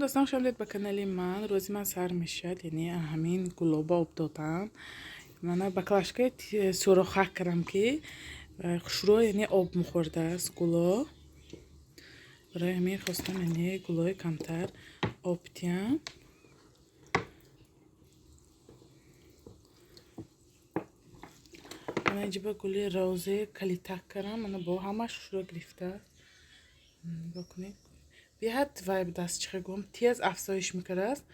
Дӯстон, хуш омадед ба канали ман. Рӯзи ман сар мешавад, яъне ҳамин гулоба об додан. Мана баклажкаи сурохак кардам, ки хушрӯ, яъне об мехӯрдааст гуло. Барои ҳамин хостам, яъне гулои камтар об диҳам. Мана инҷа гули розе калитак кардам. Мана бо ҳамаш хушрӯ гирифтааст. Нигоҳ кунед. Беҳад вай будааст, чӣ гӯям, тез афзоиш мекардааст.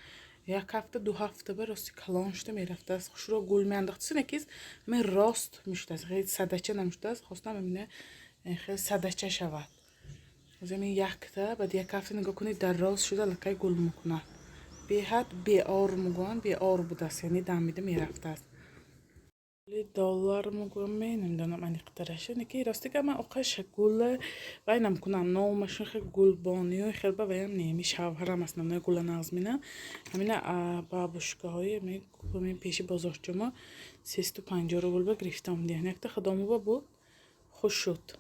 Як ҳафта, 2 ҳафта ба рости калон шуда мерафтааст. Хушрӯ гул меандохт. Синакиз ҳамин рост мешудааст, хеле садача намешудааст. Хостам ҳамина хеле садача шавад. Ҳозир ҳамин якта, баъд як ҳафта нигоҳ кунед, дар рост шуда аллакай гул мекунад. Беҳад беор мегӯянд, беор будааст, яъне дамида мерафтааст. Доллар мегӯям, намедонам аниқтараша, ки рости гап ман оқаш гула вай намкунам, номашон хел гулбониё хел ба ваям не, шавҳарам аст намна гула нағз минам. Ҳамина бабушкаҳои ҳамин пеши бозорчамо 350 рубл ба гирифтам диҳан. Якта худомоба буд, хуш шуд.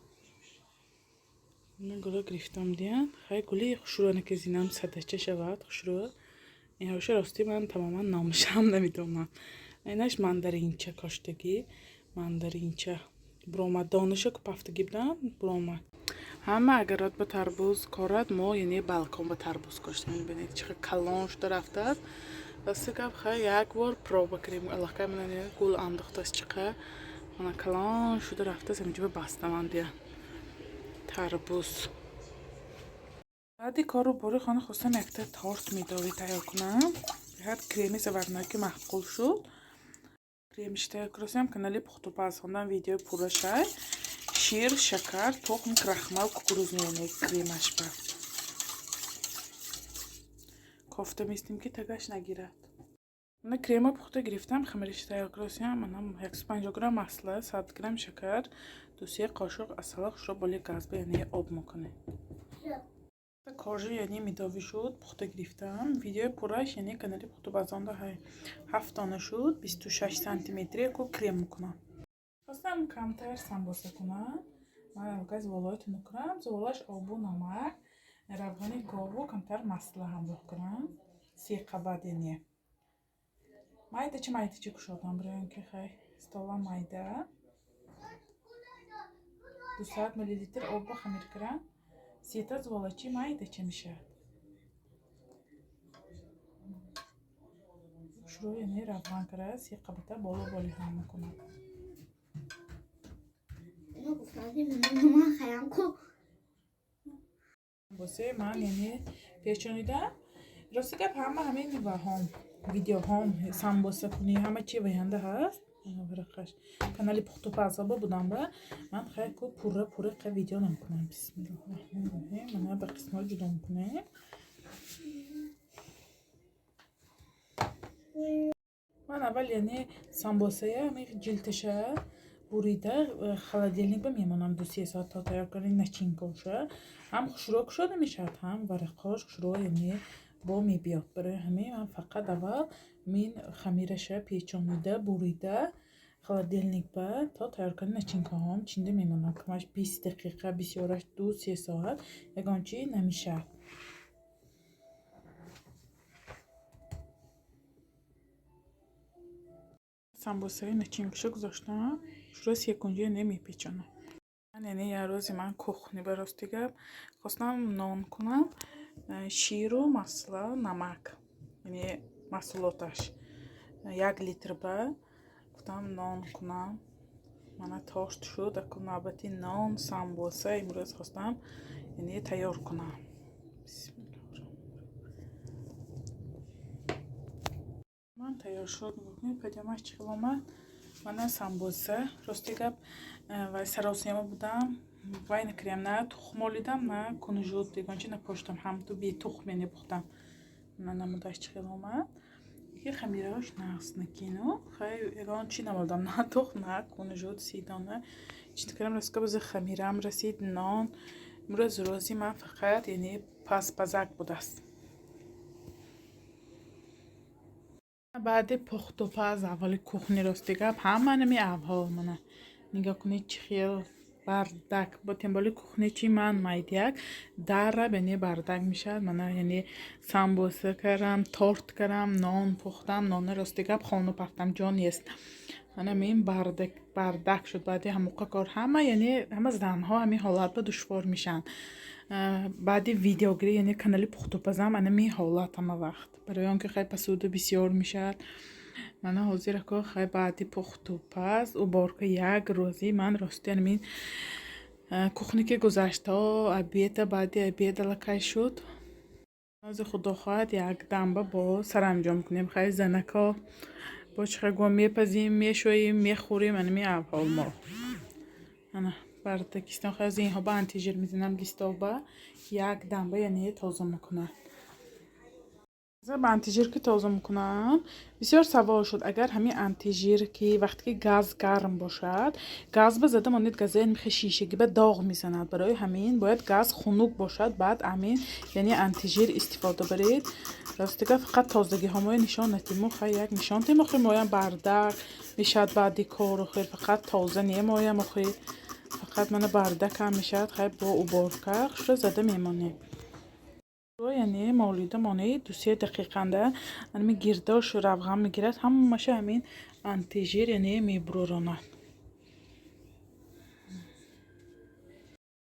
Гула гирифтам диҳан. Хай гули хушрӯ ки зинам садача шавад, хушрӯ. Инҳоша рости ман тамоман номашам намедонам. Инаш мандаринча коштагӣ, мандаринча буромад, донаша ку пафтагӣ будам, буромад. Ҳама агарот ба тарбуз корад, мо яъне балкон ба тарбуз коштем. Бинед, чӣ хел калон шуда рафтааст. Рости гап, хай як бор проба кардем. Аллакай мана гул андохтааст чӣ қадр. Мана калон шуда рафтааст, ҳаминҷо бастаман дия тарбуз. Баъди кору бори хона хостам якта торт медовӣ тайёр кунам. Беҳад креми заварной, ки маъқул шуд. Кремиш тайёр кардастам, канали Пухтупаз хондам, видеои пурра шай. Шир, шакар, тухм, крахмал, кукурузный, яъне кремаш ба. Кофта мистем, ки тагаш нагирад. Мана крема пухта гирифтам, хамириш тайёр кардастам. Мана 150 грамм масла, 100 грамм шакар, 2-се қошуқ асала хушро боли газба, яъне об мекунем. Коржи, яъне медовӣ шуд, пухта гирифтам. Видеои пурраш, яъне канали Пухтупазонда ҳай. Ҳафт дона шуд, 26 сантиметре ку крем мекунам. Хостам камтар самбоса кунам. Ман аллакай зуволҳои тунук кунам. Зуволаш обу намак, равғани гову камтар масла ҳамроҳ кунам. Се қабат, яъне. Майдача майдача кушодам, барои он ки хай столам майда. 200 миллилитр обро хамир кунам. Сета зуволачи майдача мешавад. Шурӯъ, яъне равған кара, се қабата боло боли ҳам мекунам. Ино гуфтам, ки ман хаям ку. Босе ман, яъне печонидам. Рости гап, ҳама ҳамин ваҳом, видеоҳом самбоса кунӣ, ҳама чи ваянда ҳаст. Варақаш канали Пухтупазоба будам ба ман хай ку пурра пурра қа видео намкунам. Бисмиллоҳи раҳмони раҳим. Мана ба қисмҳо ҷудо мекунем. Ман аввал, яъне самбосая ҳамин ҷилташа бурида холодильник ба мемонам 2-се соат то тайёр кардани начинкаша. Ҳам хушрӯ кушода мешавад, ҳам варақҳош хушрӯ, яъне бо мебиёд. Барои ҳамин ман фақат аввал мин хамираша печонида, бурида, холодильник ба то тайёр кардани начинкаҳом чинда мемонам. Камаш 20 дақиқа, бисёраш 2-се соат, ягон чи намешавад. Самбосаи начинкаша гузоштам, шуро секунҷа намепечонам. Ман, яъне як рӯзи ман кухни ба рости гап хостам нон кунам. Ширу масла, намак, яъне маҳсулоташ 1 литр ба гуфтам нон кунам. Мана торт шуд, акун навбати нон самбоса имрӯз хостам, яъне тайёр кунам. Ман тайёр шуд, нигоҳ кунед, падиёмаш чӣ хел омад. Мана самбоса, рости гап, вай саросема будам, вай накардам, на тухм молидам, на кунжут, ягон чи напоштам, ҳамту бетухм яъне пухтам. Мана намудаш чӣ хел омад. Ки хамираҳош нағз накину. Хай ягон чи намолдам, на тухм, на кунжут, 30 дона. Чӣ кардам, рости гап, бози хамирам расид, нон. Имрӯз рӯзи ман фақат, яъне пазпазак будааст. Баъди пухтупаз, аввали кухни, рости гап, ҳама нами аҳвол. Мана нигоҳ кунед, чӣ хел Бардак. Бо тем более кухни чи ман майдияк дарра, яъне бардак мешавад. Мана, яъне самбуса кардам, торт кардам, нон пухтам. Нона, рости гап, хону пахтам, ҷо нест. Мана мин бардак, бардак шуд. Баъди ҳамоқа кор ҳама, яъне ҳама занҳо ҳамин ҳолат ба душвор мешаванд. Баъди видеогирӣ, яъне канали пухтупазам, ана мин ҳолат ҳама вақт, барои он ки хай посуда бисёр мешавад. Мана ҳозир, ако, хай баъди пухтупаз, уборка як рӯзӣ ман рости ҳамин кухни ки гузашт то обеда, баъди обед аллакай шуд. Ҳозир, худо хоҳад, як дамба бо саранҷом кунем. Хай, занако бо чӣ хел гум мепазим, мешӯем, мехӯрем, анами авҳол мо. Ана бардакистон. Хай, инҳо ба антижир мезанам, листоба як дамба, яъне тоза мекунад. Ба антижир ки тоза мекунам, бисёр савол шуд: агар ҳамин антижир ки вақте ки газ гарм бошад, газ ба зада монед, газаи михе шишагӣ ба доғ мезанад. Барои ҳамин бояд газ хунук бошад, баъд ҳамин, яъне антижир истифода баред. Ростига, фақат тозагиҳомоя нишон натиму, хай як нишон тем. Охир моям бардак мешавад баъди кору. Хир фақат тоза немоям, охир фақат мана бардакам мешавад. Хай, бо уборка хушро зада мемонем, яъне молида монед 2-се дақиқанда, анами гирдош равған мегирад, ҳамаша ҳамин антижир, яъне мебуроронад.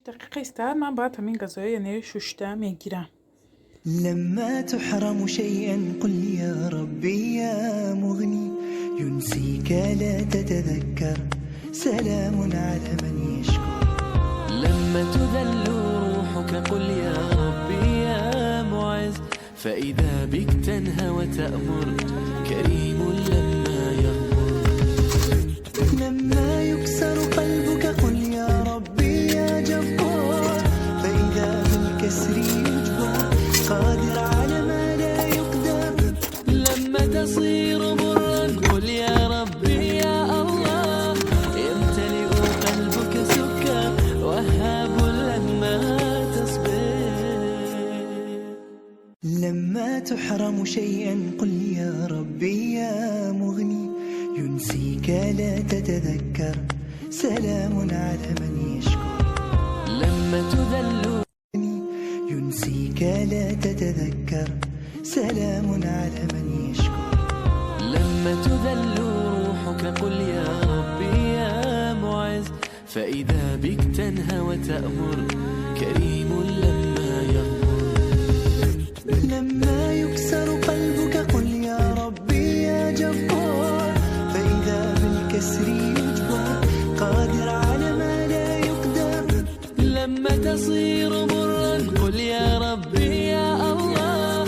Дақиқа истад, ман баъд ҳамин газоя, яъне шушта мегирам. لما تحرم شيئا قل يا ربي يا مغني، ينسيك لا تتذكر، سلام على من يشكر. لما تذل روحك قل يا ربي يا معز، فإذا بك تنهى وتأمر، كريم لما يغمر. لما يكسر قلبك قل يا ربي يا جبار، فإذا بالكسر يجبر، قادر على ما لا يقدر. لما تصير برا قل يا ربي يا الله، يمتلئ قلبك سكر، وهاب لما تصبر. لما تحرم شيئا قل يا ربي يا مغني، ينسيك لا تتذكر، سلام على من يشكر. لما تذل ينسيك لا تتذكر، سلام على من يشكر. لما تذل روحك قل يا ربي يا معز، فإذا بك تنهى وتأمر، كريم لما يغمر. لما يكسر قلبك قل يا ربي يا جبار، فإذا بالكسر يجبر، قادر على ما لا يقدر. لما تصير برا قل يا ربي يا الله،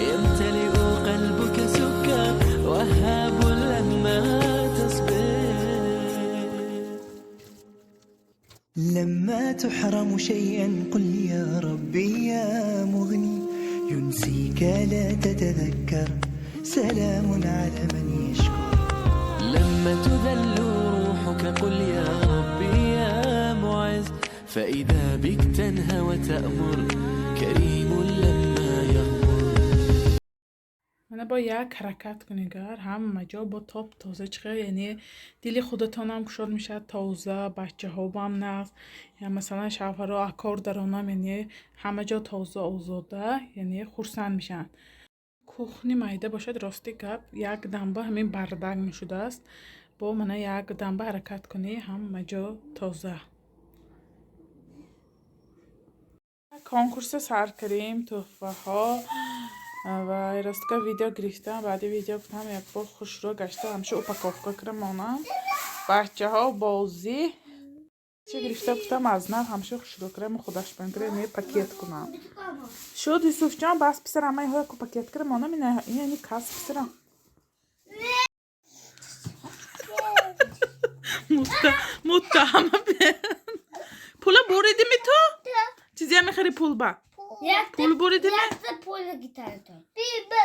يمتلئ قلبك سكر، وهاب لما تصبر. لما تحرم شيئا قل يا ربي يا مغني، ينسيك لا تتذكر، سلام على من يشكر. لما تذل روحك قل يا ربي يا معز، فإذا بك تنهى وتأمر، كريم لما يغمر. Мана бо як ҳаракат кунигар, ҳама ҷо бо топ тоза чихел, яъне дили худатонам кушод мешавад, тоза, бачаҳобам нағз. Я масалан шавҳаро акор даронам, яъне ҳама ҷо тоза, озода, яъне хурсанд мешаванд. Кухни майда бошад, рости гап, як дамба ҳамин бардак мешудааст. Бо мана як дамба ҳаракат кунӣ, ҳама ҷо тоза. Конкурса сар кардем, тӯҳфаҳо ва ростика видео гирифтам. Баъди видео гуфтам, якбор хушрӯ гашта, ҳамеша упаковка кардам, монам. Бачаҳо бозӣ чӣ гирифта, гуфтам, аз нав ҳамеша хушрӯ кардам, худаш бан кардам, пакет кунам. Шуд, Юсуфҷон, бас, писарам, ман яку пакет кардам, монам, ина кас, писарам. Муттаҳама пула буридими ту? Чизе мехари пул ба? Пул буридими? Якта пул гитарто. Би би.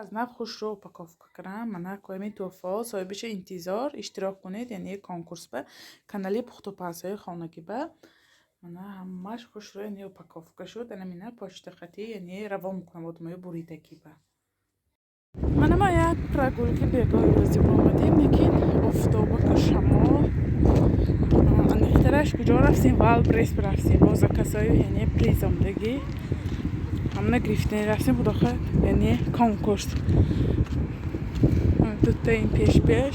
Аз нав хушрӯ упаковка кардам. Мана коеми тӯҳфаҳо, соҳибиша интизор, иштирок кунед, яъне конкурс ба канали пухтупазҳои хонагӣ ба. Мана ҳамааш хушрӯ, яъне упаковка шуд. Ана мина почта хати, яъне равон мекунам одамои буридагӣ ба. Манама як прогулки бегоҳи рӯзӣ омадем, лекин офтобаку шамол. Аниқтараш куҷо рафтем? Вайлдберриз рафтем. Бо заказҳои, яъне приз омадагӣ. Ҳамна гирифтани рафтем, худохоҳ, яъне конкурс. Дута ин пеш-пеш.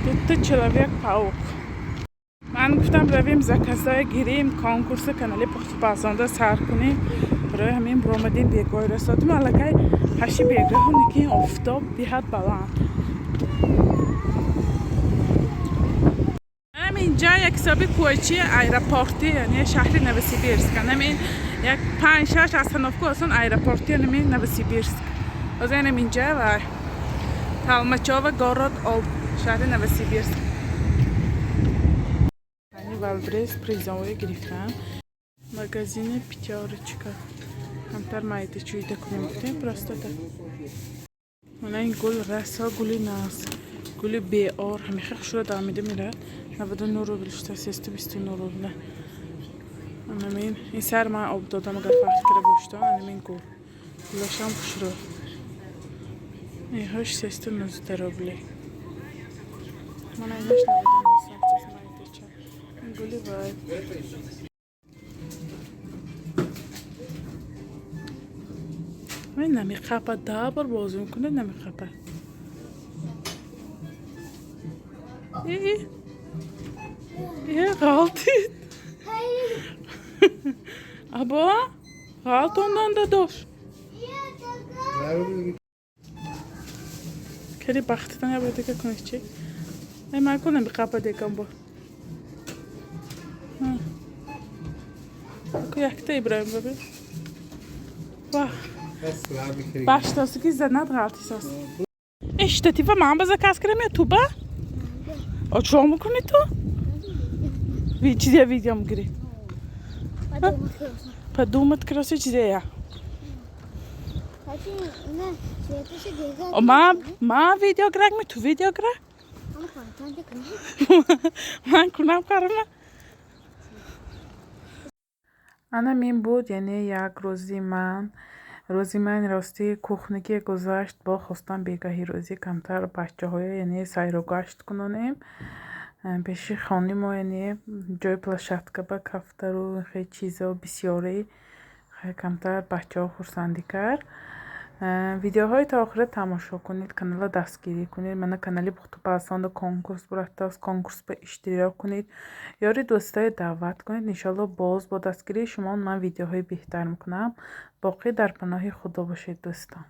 Дута Человек-паук. Ман гуфтам равем заказҳое гирем, конкурси канали пухтупазонда сар кунем. Барои ҳамин биромадем бегоҳи расодим аллакай ҳашти бегоҳу, лекин офтоб беҳад баланд. Ҳаминҷа як ҳисоби кӯчи аэропорти, яъне шаҳри Новосибирск. Ҳамин як 5-6 остановка осон аэропорти ҳамин Новосибирск. Ҳозир ҳаминҷа ва Толмачёво город об шаҳри Новосибирск. Вайлдберриз призовое гирифтам. Магазини Пятёрочка. Камтар майда чӯйда кунем гуфтем, просто так. Мана ин гул расо гули наз. Гули беор ҳамеха хушро дамида мерад. 99 рубл шуда, 329 рубла. Анамин ин сар ман об додам, агар фарқ кара бошта, анамин гул. Гулашам хушро. Инҳош 319 рубли. Мана инаш 99 майдача. Ин гули вай. Вай намеқапад, 10 бор бозӣ мекунад, намеқапад. Ғалтид. Або ғалтондан дадош. Кери бахтитан я бор дига кунед чи? Ай ман ку намеқапад ягон бор. Ку якта Иброҳим бабе. Вах. Баштосу ки занад ғалтисос. Ин штатива ман ба заказ кардам ё ту ба? О чо мекунӣ ту? Чизе видео мегирӣ? Подумать кроси чизе я. Ман видео гирак ми ту видео гирак? Ман кунам карама. Ана мин буд, яъне як рӯзи ман. Рӯзи ман рости кухниге гузашт, бо хостам бегаҳи рӯзӣ камтар бачаҳоя, яъне сайру гашт кунонем. Пеши хони мо, яъне ҷои площадка ба кафтару хеле чизо бисёре, камтар бачаҳо хурсандӣ кард. Видеоҳои то охира тамошо кунед, каналро дастгирӣ кунед. Мана канали Пухтупазонда конкурс бурафтааст, конкурс ба иштирок кунед. Ёри дӯстое даъват кунед. Иншоалло боз бо дастгирии шумо ман видеоҳои беҳтар мекунам. Боқӣ дар паноҳи Худо бошед, дӯстон.